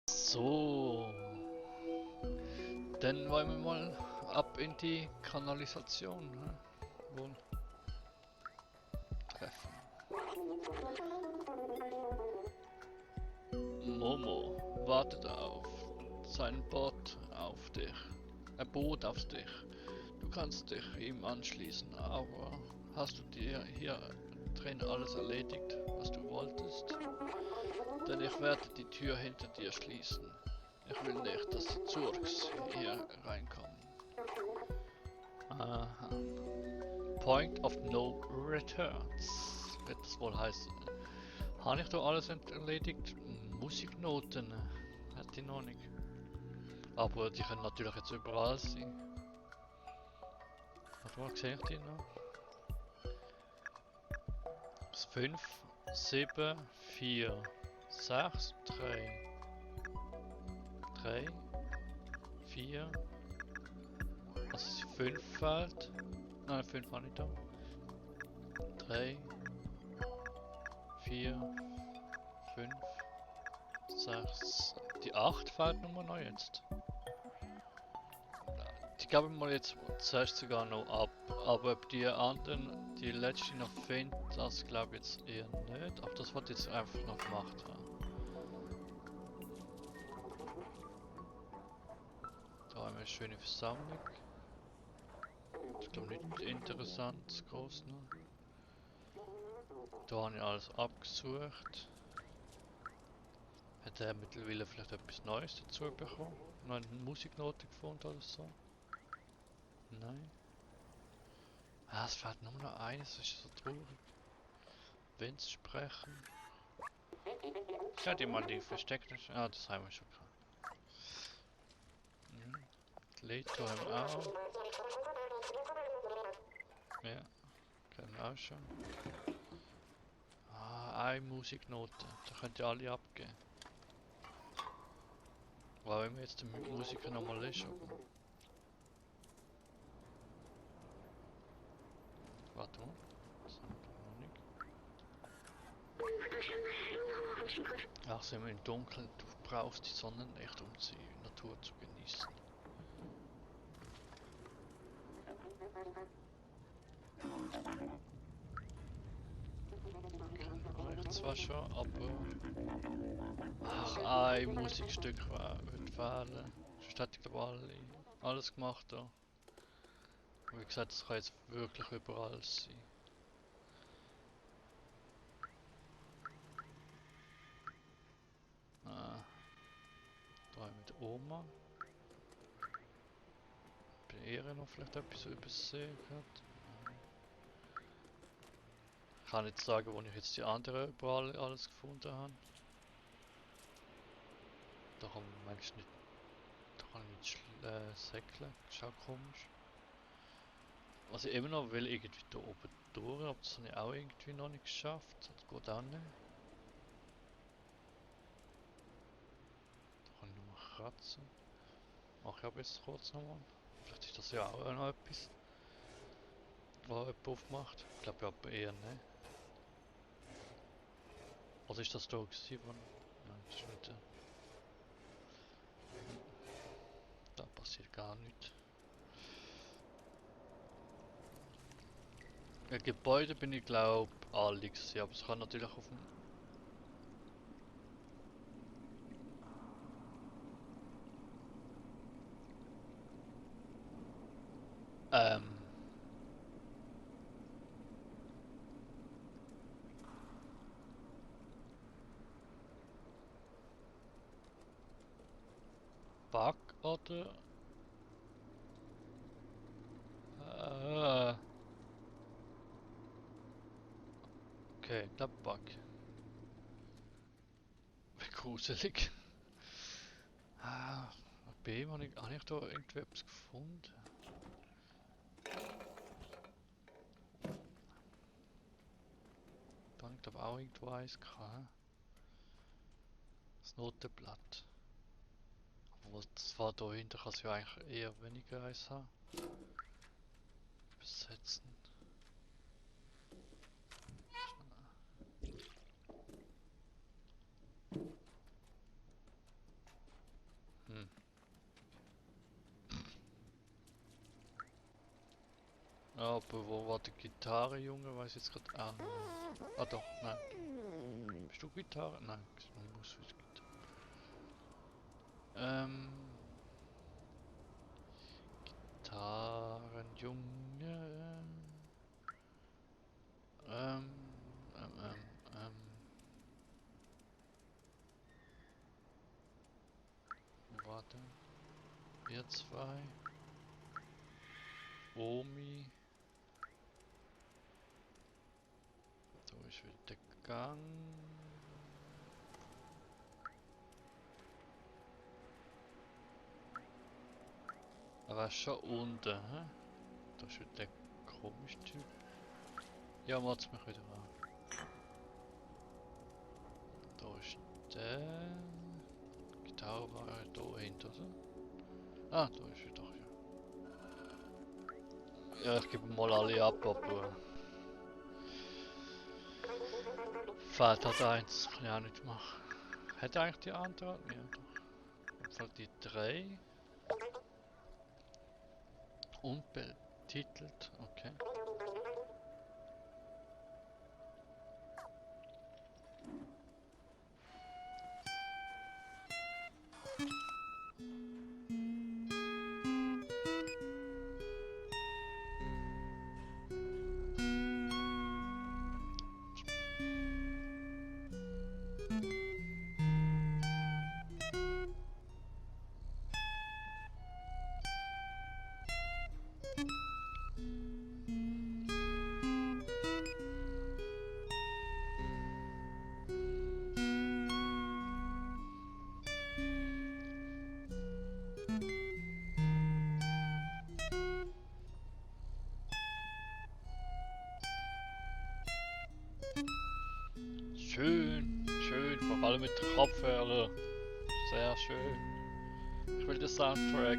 So, dann wollen wir mal ab in die Kanalisation, ne? Wohl treffen. Momo wartet auf sein Boot auf dich. Ein Boot auf dich. Du kannst dich ihm anschließen, aber hast du dir hier drin alles erledigt, was du wolltest? Denn ich werde die Tür hinter dir schließen. Ich will nicht, dass die Zurks hier reinkommen. Aha. Point of No Returns wird das wohl heißen. Habe ich da alles erledigt? Musiknoten hätte ich noch nicht. Aber die können natürlich jetzt überall sein. Warte mal, sehe ich die noch? Das 5, 7, 4, 6, 3, 4. Also es 5 fehlt. Nein, 5 habe ich da. 3, 4, 5, 6. Die 8 fehlt nur noch jetzt. Die geben wir jetzt zuerst sogar noch ab. Aber ob die anderen, die letzte noch finden, das glaube ich jetzt eher nicht. Aber das wird jetzt einfach noch gemacht haben. Da haben wir eine schöne Versammlung. Ich glaube nicht interessant, groß noch. Da habe ich alles abgesucht. Hat er mittlerweile vielleicht etwas Neues dazu bekommen? Noch eine Musiknote gefunden oder so? Nein. Ah, es fehlt nur noch eines, das ist so traurig. Wenn's sprechen. Ich hätte mal die versteckte. Ah, das haben wir schon gehabt. Mhm. Leto haben wir auch. Ja, kennen wir auch schon. Ah, eine Musiknote. Da könnt ihr alle abgeben. Weil wenn wir jetzt den Musiker nochmal ist, aber. Warte mal. Das haben wir noch nicht. Ach, sind wir im Dunkeln. Du brauchst die Sonnenlicht, um die Natur zu genießen. Reicht zwar schon, aber. Ach, ein Musikstück wird fehlen. Sonst hätte ich glaube alles gemacht da. Wie gesagt, das kann jetzt wirklich überall sein. Ah, da haben wir die Oma. Bei ihr noch vielleicht etwas übersehen gehabt. Ich kann nicht sagen, wo ich jetzt die anderen überall alles gefunden habe. Da kann man manchmal nicht. Da kann ich nicht säckeln. Das ist auch komisch. Was ich immer noch will, irgendwie da oben durch, aber das habe ich auch irgendwie noch nicht geschafft. Das geht auch nicht. Da kann ich nur kratzen. Mach ich aber jetzt kurz nochmal. Vielleicht ist das ja auch noch etwas, was jemand aufmacht. Ich glaube aber eher nicht. Was ist das da gewesen? Nein, das ist nicht. Da passiert gar nichts. Gebäude bin ich glaube alle gewesen, aber es kann natürlich auf dem. Ähm. Bug oder. Äh, okay, ich glaube Bug. Wie gruselig. Ah, B, habe ich da irgendwie etwas gefunden? Da habe ich glaube auch irgendwo eins gehabt. Das Notenblatt. Obwohl, das war da hinter, kann es ja eigentlich eher weniger eins haben. Besetzen. aber wo war die Gitarre, Junge? Weiß jetzt gerade. Ah, ah doch, nein. Bist du Gitarre? Nein, du musst für die Gitarre. Gitarrenjunge. Ähm, ähm, ähm, ähm. Warte. Wir zwei. Omi. So ist wieder der Gang. Aber schon unten, hä? Da ist wieder der komische Typ. Ja, macht's mich wieder an. Da ist der. Gitarre war da hinter, oder? Ah, da ist er doch, ja. Ja, ich gebe mal alle ab, aber... Fehlt halt eins, kann ich auch nicht machen. Hätte eigentlich die andere? Ja, doch. Im Fall die 3. Unbetitelt, okay. Schön, schön, vor allem mit Kopfhörer. Sehr schön. Ich will den Soundtrack.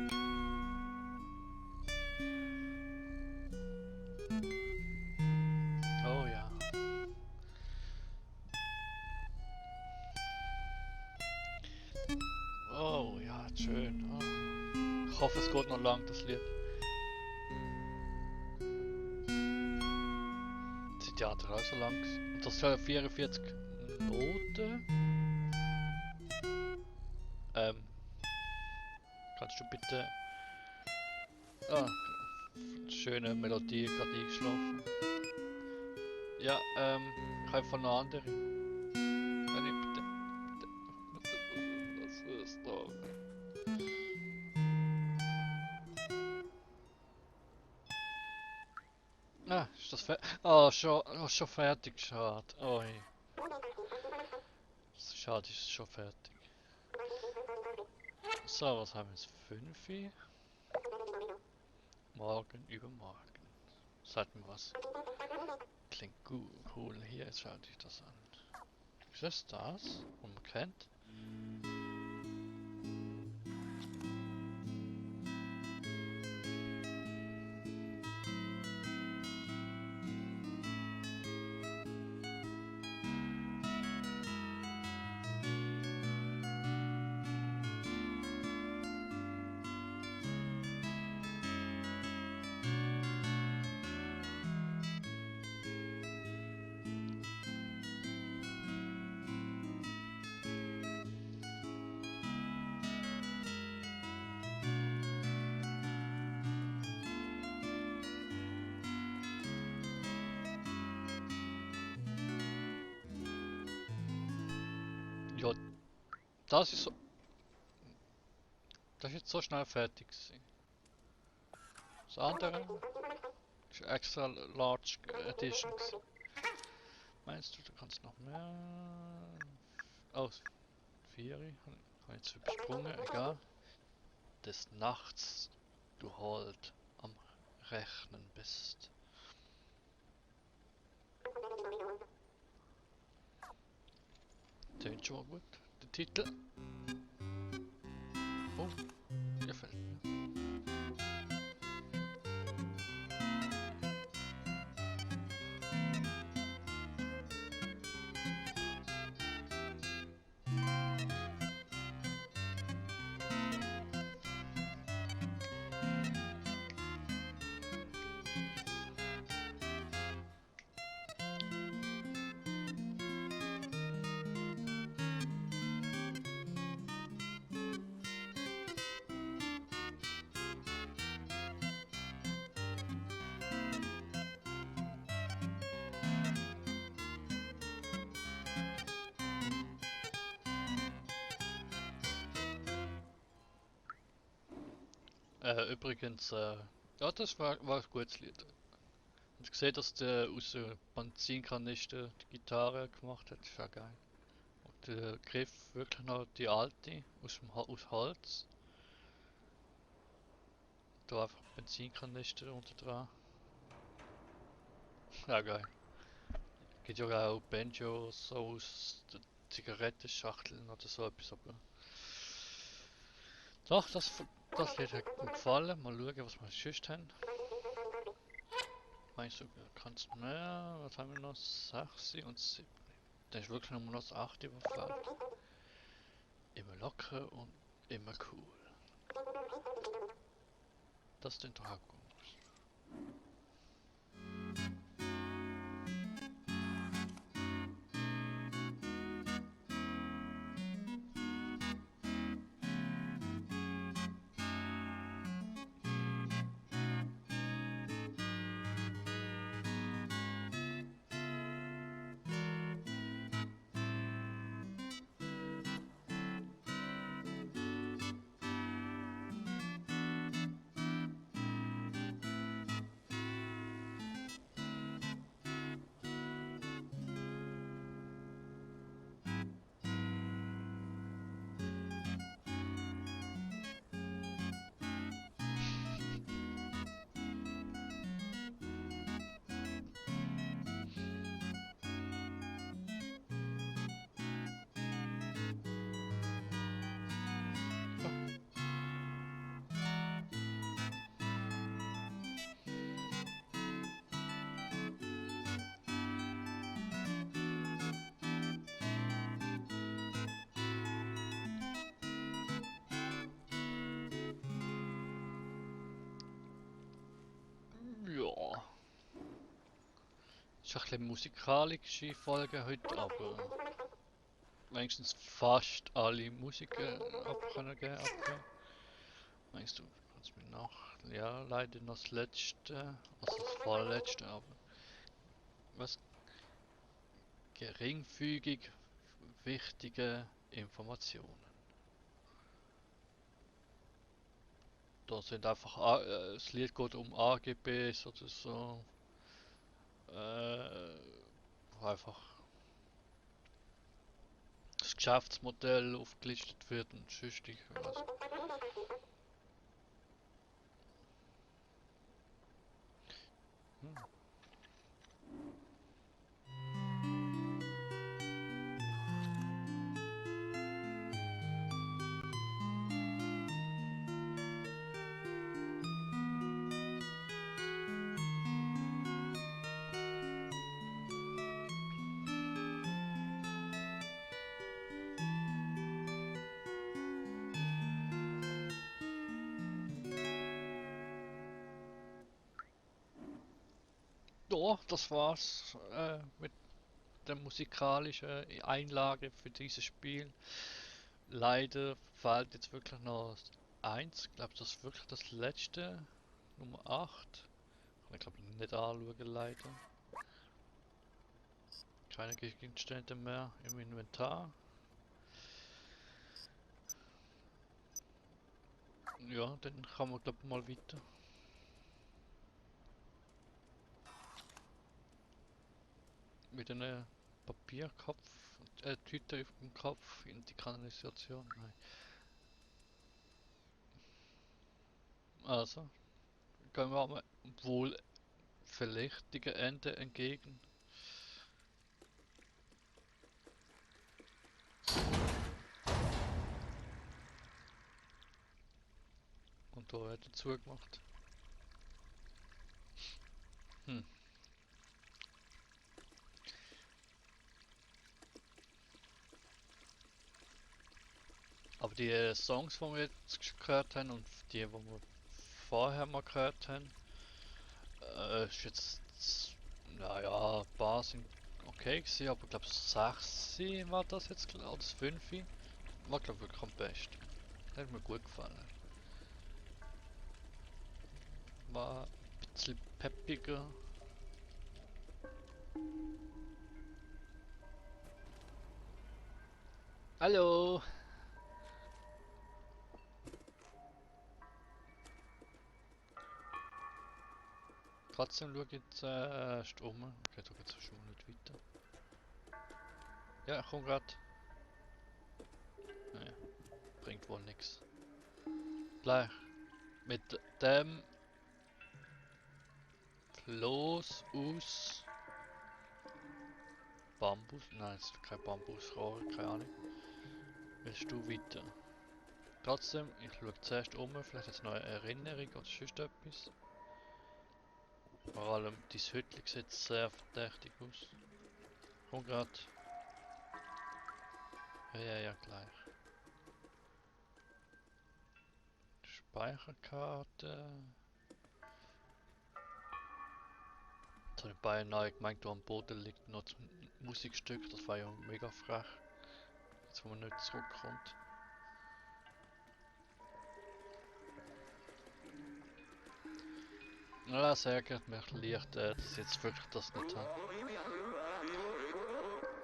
Oh ja. Oh ja, schön. Oh. Ich hoffe, es geht noch lang, das Lied. Das Theater auch so lang. Und das soll 44 Noten. Kannst du bitte... Ah, schöne Melodie, gerade eingeschlafen. Ja, ich habe von einer anderen. Wenn ich bitte... Das ist doch... Ah, ist das fertig? Oh, schon fertig, schade. Oh, schade, ist schon fertig. So, was haben wir jetzt? 5? Morgen, übermorgen. Sagt mir was. Klingt gut, cool. Hier, jetzt schaut sich das an. Ist das das? Und man kennt? Ja, das ist so... Das ist jetzt so schnell fertig gewesen. Das andere ist extra large edition gewesen. Meinst du, du kannst noch mehr? Oh, 4. Habe ich jetzt übersprungen, egal. Des Nachts du halt am Rechnen bist. Tönt schon mal gut. Der Titel. Oh, gefällt mir. Übrigens, ja, das war ein gutes Lied. Und ich sehe, dass der aus der Benzinkanister die Gitarre gemacht hat, ist ja geil. Und der Griff wirklich noch die alte aus Holz. Da einfach Benzinkanister unter dran. Ja, geil. Gibt ja auch Banjos so aus den Zigarettenschachteln oder so etwas, aber. Doch, das Lied hat mir gefallen. Mal schauen, was wir sonst haben. Meinst du, kannst mehr? Was haben wir noch? 6 und 7. Dann ist wirklich nur noch das 8 überfällt. Immer locker und immer cool. Das ist den Tag gut. Ja, ist ein bisschen musikalische Folge heute, aber wenigstens fast alle Musiker ab können geben. Meinst du, kannst mir noch, ja, leider noch das letzte, also das vorletzte, aber was geringfügig wichtige Informationen. Da sind einfach, das Lied geht um AGBs oder so, wo einfach das Geschäftsmodell aufgelistet wird und sonst ich weiß. Hm. Ja, das war's mit der musikalischen Einlage für dieses Spiel. Leider fehlt jetzt wirklich noch eins. Ich glaube, das ist wirklich das letzte. Nummer 8. Kann ich glaube nicht anschauen, leider. Keine Gegenstände mehr im Inventar. Ja, dann kann man glaube mal weiter. Mit einem Papierkopf, Tüte auf dem Kopf in die Kanalisation. Nein. Also, gehen wir mal wohl verdächtige Ende entgegen. Und da wird er zugemacht. Hm. Aber die Songs, die wir jetzt gehört haben und die wir vorher mal gehört haben, ist jetzt, naja, ein paar sind okay gewesen, aber ich glaube 6 war das jetzt, oder das 5 war glaube ich wirklich am besten. Das hat mir gut gefallen. War ein bisschen peppiger. Hallo! Trotzdem schau ich zuerst um. Okay, da geht's schon mal nicht weiter. Ja, ich komm grad. Naja, bringt wohl nichts. Gleich. Mit dem Floß aus Bambus. Nein, es ist kein Bambusrohr, keine Ahnung. Willst du weiter? Trotzdem, ich schaue zuerst um, vielleicht jetzt noch eine Erinnerung oder sonst etwas. Vor allem, dein Hütchen sieht sehr verdächtig aus. Komm grad. Ja, gleich. Speicherkarte. Jetzt habe ich beinahe gemeint, da am Boden liegt noch das Musikstück, das war ja mega frech. Jetzt wo man nicht zurückkommt. Ja, sehr gut, mich liegt, dass ich jetzt wirklich das nicht habe.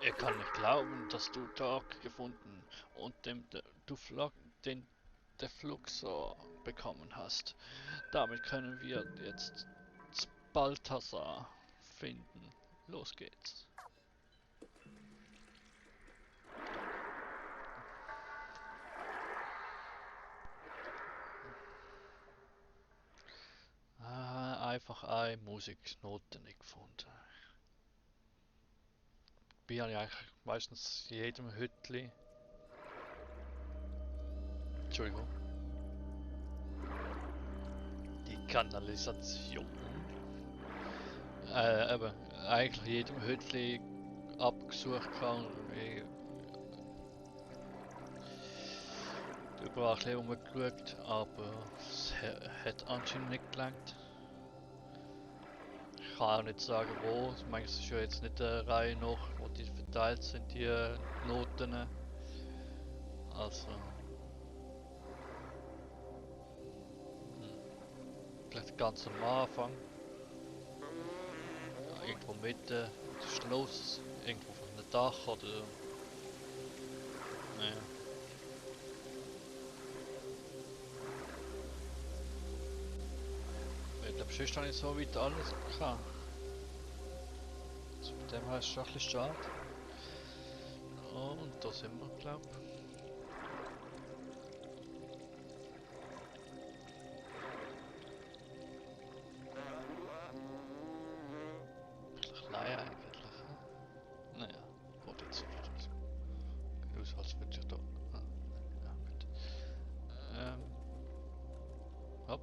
Ich kann nicht glauben, dass du Tag gefunden und den der Fluxor bekommen hast. Damit können wir jetzt Balthasar finden. Los geht's. Einfach eine Musiknote nicht gefunden. Bin ja eigentlich meistens in jedem Hütli. Entschuldigung. Die Kanalisation. Eben, eigentlich in jedem Hütli abgesucht kann. Überall ein bisschen rumgeschaut, aber es hat anscheinend nicht gelangt. Ich kann auch nicht sagen wo, ich meine, es ist ja jetzt nicht eine Reihe noch, wo die verteilt sind, die Noten. Also... Vielleicht ganz am Anfang. Irgendwo Mitte des Schloss, irgendwo von einem Dach oder... Naja. Ich glaube, sonst habe ich so weit alles gehabt. Also mit dem her ist es schon ein bisschen schade. Oh, und da sind wir, glaube ich. Klein eigentlich. Naja, gut, jetzt sieht es aus, als würde ich da... Ah, ja, gut. Hopp.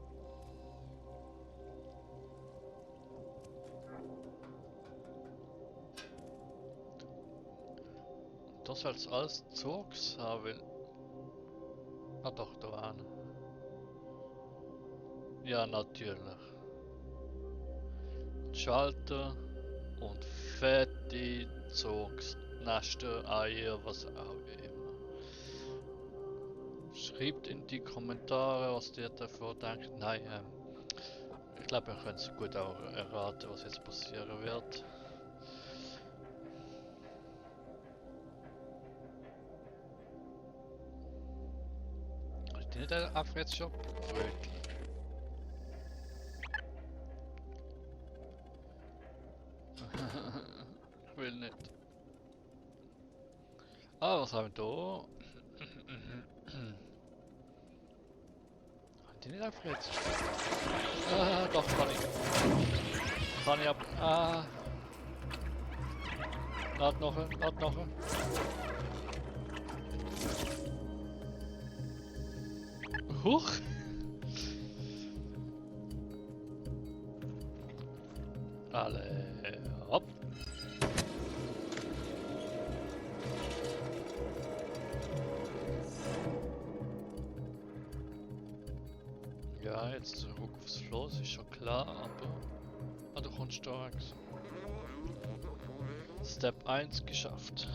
Das als Zugs haben. Ah doch, da war einer. Ja, natürlich. Schalter und fette Zugs, Nester, Eier, was auch immer. Schreibt in die Kommentare, was ihr davor denkt. Nein, ich glaube, ihr könnt es gut auch erraten, was jetzt passieren wird. Ist die nicht einfach jetzt schon Brötchen? Ich will nicht. Ah, was haben wir da? Haben die nicht einfach jetzt? Ah, doch, kann ich. Kann ich ab. Ah. Lad noch. Huch! Alle hopp! Ja, jetzt zurück aufs Floß, ist schon klar, aber... Ah, du kommst stark. Step 1 geschafft.